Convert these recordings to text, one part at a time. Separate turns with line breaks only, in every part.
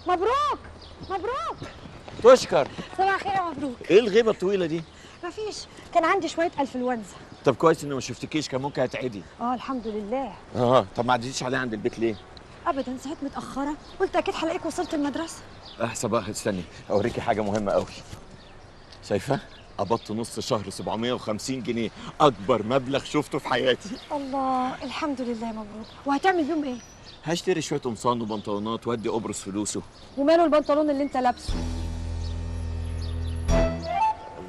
مبروك مبروك.
تشكر.
صباح الخير يا مبروك.
ايه الغيبة الطويلة دي؟
مفيش، كان عندي شوية انفلونزا.
طب كويس اني ما شفتكيش، كان ممكن هتعدي.
الحمد لله.
طب ما عديتيش عليا عند البيت ليه؟
ابدا، صحيت متاخرة، قلت اكيد هلاقيك وصلت المدرسة.
احسن بقى، استني اوريكي حاجة مهمة قوي. شايفه؟ قبضت نص شهر 750 جنيه، اكبر مبلغ شفته في حياتي.
الله، الحمد لله يا مبروك. وهتعمل بيهم ايه؟
هشتري شوية قمصان وبنطلونات وادي قبرص فلوسه.
وماله البنطلون اللي انت لابسه؟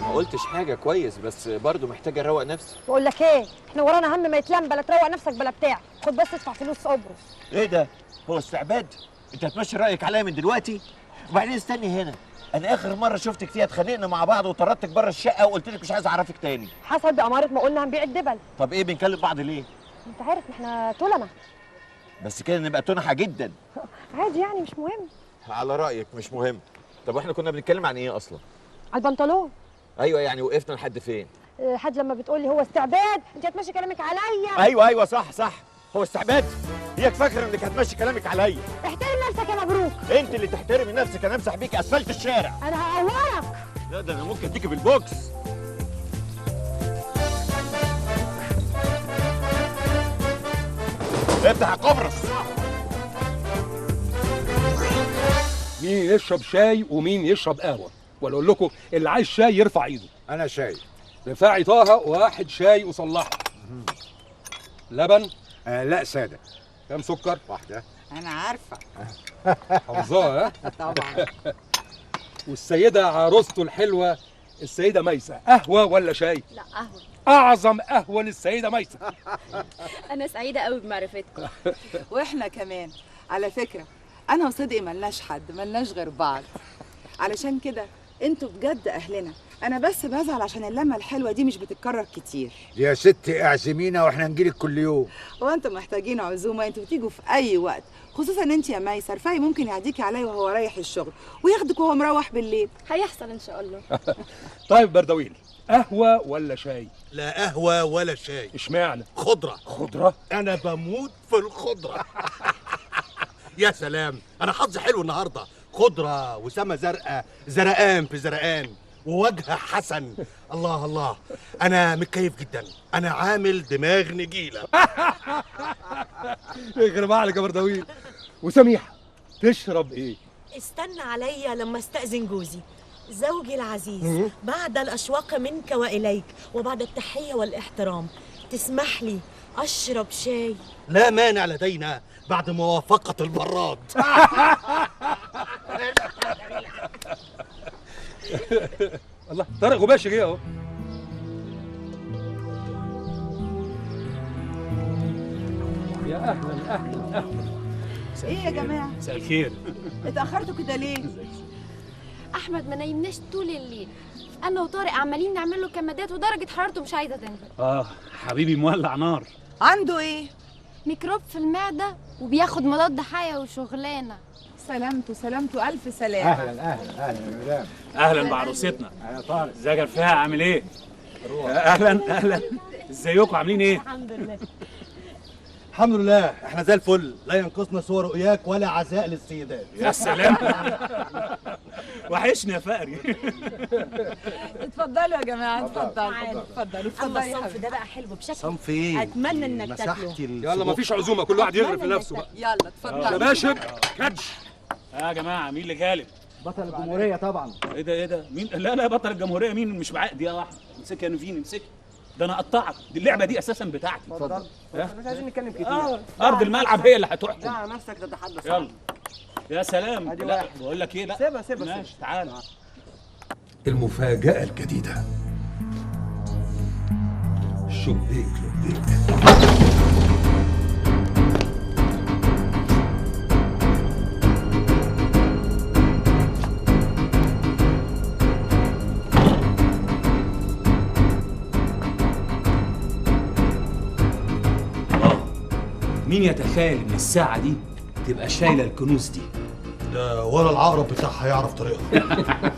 ما قلتش حاجة، كويس، بس برضه محتاجه اروق نفسي.
بقول لك ايه، احنا ورانا هم ما يتلم، بلا تروق نفسك بلا بتاع، خد بس ادفع فلوس قبرص.
ايه ده؟ هو استعباد؟ انت هتمشي رايك عليا من دلوقتي؟ وبعدين استني هنا، انا اخر مرة شفتك فيها اتخانقنا مع بعض وطردتك بره الشقة وقلت لك مش عايز اعرفك تاني.
حصل بأمارة ما قلنا هنبيع الدبل.
طب ايه بنكلم بعض ليه؟
انت عارف ما احنا تلمه.
بس كده نبقى تنحه جدا.
عادي يعني، مش مهم.
على رايك مش مهم. طب واحنا كنا بنتكلم عن ايه اصلا؟
على البنطلون.
ايوه، يعني وقفنا لحد فين؟
لحد لما بتقولي هو استعباد، انت هتمشي كلامك عليا.
ايوه ايوه صح صح، هو استعباد؟ هيك فاكره انك هتمشي كلامك عليا؟
احترم نفسك يا مبروك.
انت اللي تحترمي نفسك، انا امسح بيك اسفلت الشارع.
انا هقورك.
لا ده انا ممكن اديكي بالبوكس. افتح يا قبرص.
مين يشرب شاي ومين يشرب قهوة؟ ولا اقول لكم اللي عايز شاي يرفع ايده.
انا شاي.
رفاعي طه واحد شاي وصلحه. لبن؟
لا ساده.
كام سكر؟
واحدة.
انا عارفه.
حافظاها؟
طبعا.
والسيدة عروسته الحلوة السيدة ميسة، قهوة ولا شاي؟
لا قهوة.
اعظم قهوة للسيدة ميسة.
انا سعيدة قوي بمعرفتكم.
واحنا كمان على فكرة، انا وصدقي ملناش حد، ملناش غير بعض، علشان كده انتوا بجد اهلنا. انا بس بزعل عشان اللمة الحلوة دي مش بتتكرر كتير.
يا ستي اعزمينا واحنا نجيلك كل يوم.
وانتم محتاجين عزومة؟ انتوا بتيجوا في اي وقت، خصوصا انت يا ميسة. رفاعي ممكن يعديكي عليا وهو رايح الشغل وياخدك وهو مروح بالليل.
هيحصل ان شاء الله.
طيب بردويل، قهوة ولا شاي؟
لا قهوة ولا شاي.
اشمعنى؟
خضرة.
خضرة؟
انا بموت في الخضرة. يا سلام، انا حظي حلو النهارده، خضرة وسما زرقاء، زرقان في زرقان، ووجه حسن. الله الله، انا متكيف جدا، انا عامل دماغ نجيله.
يخرب عقلك يا بردويل. وسميحه تشرب ايه؟
استنى عليا لما استأذن جوزي. زوجي العزيز، بعد الأشواق منك وإليك وبعد التحية والاحترام، تسمح لي أشرب شاي؟
لا مانع لدينا بعد موافقة البراد.
الله، طارق غباشي جه اهو. يا اهلا اهلا اهلا.
ايه يا جماعة؟
مساء الخير.
اتاخرتوا كده ليه؟
احمد ما نايمناش طول الليل، انا وطارق عمالين نعمل له كمادات ودرجة حرارته مش عايزه تنزل.
حبيبي مولع نار.
عنده ايه؟
ميكروب في المعدة وبياخد مضاد حيوي وشغلانه.
سلامته سلامته، الف سلامه.
اهلا اهلا اهلا يا مدام.
اهلا بعروستنا.
اهلا طارق.
ازيك يا رفاعي، عامل ايه؟ اهلا اهلا، ازيكم عاملين ايه؟
الحمد لله.
الحمد لله، احنا زي الفل، لا ينقصنا سوى رؤياك ولا عزاء للسيدات.
يا سلام. وحشني يا فقري.
اتفضلوا يا جماعة، اتفضلوا اتفضلوا.
اما الصنف ده بقى حلو بشكل.
صنف ايه؟
اتمنى انك تاكله.
يلا مفيش عزومة، كل واحد يغرف لنفسه بقى.
يلا اتفضلوا.
شباشب كدش.
يا جماعة مين اللي غالب؟
بطل الجمهورية طبعا.
ايه ده ايه ده؟ مين؟ لا لا، بطل الجمهورية مين؟ مش معايا دي واحدة. امسكها يا نيفين، امسكها. ده انا اقطعك، دي اللعبة دي اساسا بتاعتي.
اتفضل، مش عايزين نتكلم كتير.
ارض الملعب هي اللي هتحكم.
دع نفسك تتحدث.
يلا يا سلام. لا بقول لك ايه، لا
سيبها سيبها.
ماشي تعالى.
المفاجأة الجديدة. شبيك لبيك.
مين يتخيل ان الساعة دي تبقى شايلة الكنوز دي؟
ده ولا العقرب بتاعها يعرف طريقها.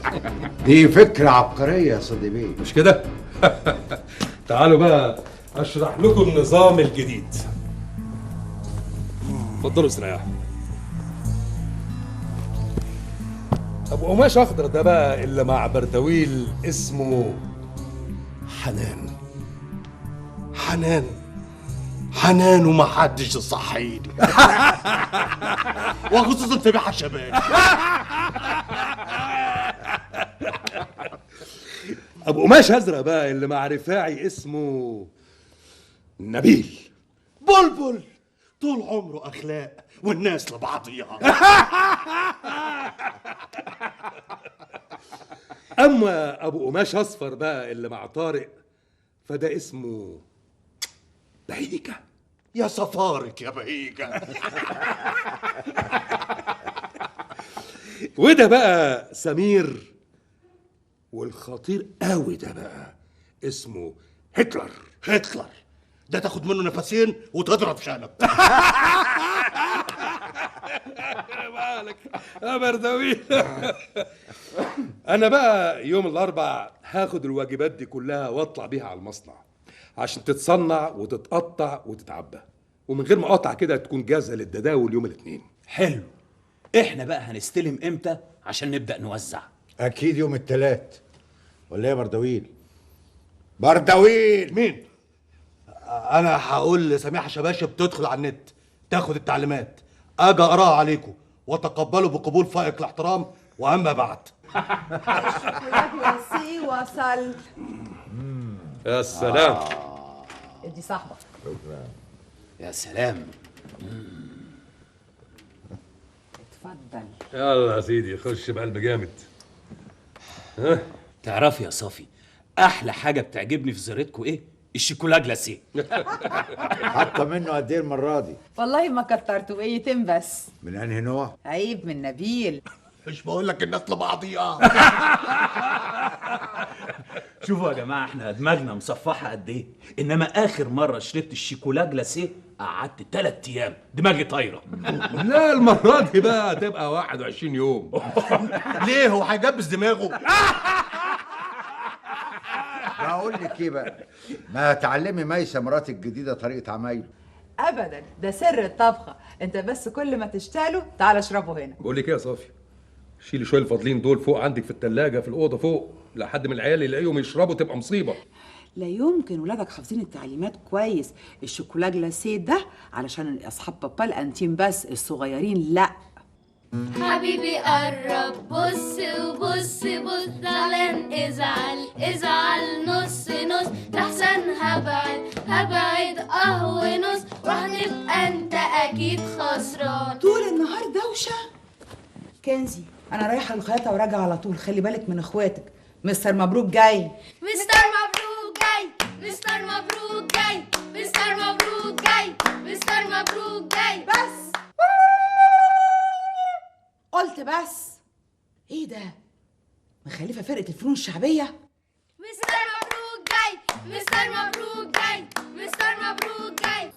دي فكرة عبقرية يا صديقي بيه.
مش كده؟ تعالوا بقى اشرح لكم النظام الجديد. اتفضلوا استريحوا. ابو قماش اخضر ده بقى اللي مع بردويل اسمه
حنان. حنان حنان وما حدش يصحيني. وخصوصا سميحة شباب.
ابو قماش ازرق بقى اللي مع رفاعي اسمه نبيل.
بلبل طول عمره اخلاق والناس لبعضيها.
اما ابو قماش اصفر بقى اللي مع طارق فده اسمه بهيجة.
يا صفارك يا بهيجة.
وده بقى سمير، والخطير قوي ده بقى اسمه هتلر.
هتلر ده تاخد منه نفسين وتضرب شنب.
مالك يا بردويل؟ انا بقى يوم الاربع هاخد الواجبات دي كلها واطلع بيها على المصنع عشان تتصنع وتتقطع وتتعبى، ومن غير ما اقطع كده تكون جاهزة للتداول يوم الاثنين.
حلو. احنا بقى هنستلم امتى عشان نبدا نوزع؟
اكيد يوم الثلاث، ولا ايه يا بردويل؟ بردويل
مين؟ انا هقول لسميحه شباشب تدخل على النت تاخد التعليمات، اجي اقراها عليكم وتقبلوا بقبول فائق الاحترام. واما بعد.
الشوكولاتة وصل.
يا سلام.
ادي صاحبك.
يا سلام.
اتفضل.
يلا يا سيدي خش بقلب جامد.
ها تعرفي يا صافي احلى حاجة بتعجبني في زيارتكم ايه؟ الشوكولا جلاسيه.
حاطه منه قد ايه المرة دي؟
والله ما كترته، ايتين بس.
من انهي نوع؟
عيب من نبيل.
مش بقول لك الناس لبعضيها.
شوفوا يا جماعة احنا دماغنا مصفحة قد ايه، انما اخر مرة شربت الشيكولا جلاسيه قعدت 3 ايام دماغي طايره.
لا المرة دي بقى هتبقى 21 يوم.
ليه هو هيجبس دماغه؟
بقول لك ايه بقى، ما تعلمي ميسة مراتي الجديدة طريقه عمايله.
ابدا ده سر الطبخة، انت بس كل ما تشتاله تعال اشربه هنا.
بقول لك ايه يا صافي، شيلي شوية الفاضلين دول فوق عندك في الثلاجة في الاوضة فوق، لا حد من العيال يلاقيهم يشربوا تبقى مصيبة.
لا يمكن، ولادك حافظين التعليمات كويس. الشوكولا glacé ده علشان اصحاب بابا الانتيم بس، الصغيرين لا.
حبيبي قرب بص وبص بص، زعلان ازعل ازعل نص نص، لحسن هبعد هبعد قهوة نص، وهتبقى انت اكيد خسران.
طول النهار دوشه. كنزي انا رايحة الخياطة وراجعه على طول، خلي بالك من اخواتك. مستر مبروك جاي.
مستر مبروك جاي، مستر مبروك جاي، مستر مبروك جاي، مستر مبروك جاي.
بس قلت بس. ايه ده؟ مخلفه فرقه الفنون الشعبية؟
مستر مبروك جاي، مستر مبروك جاي، مستر مبروك جاي.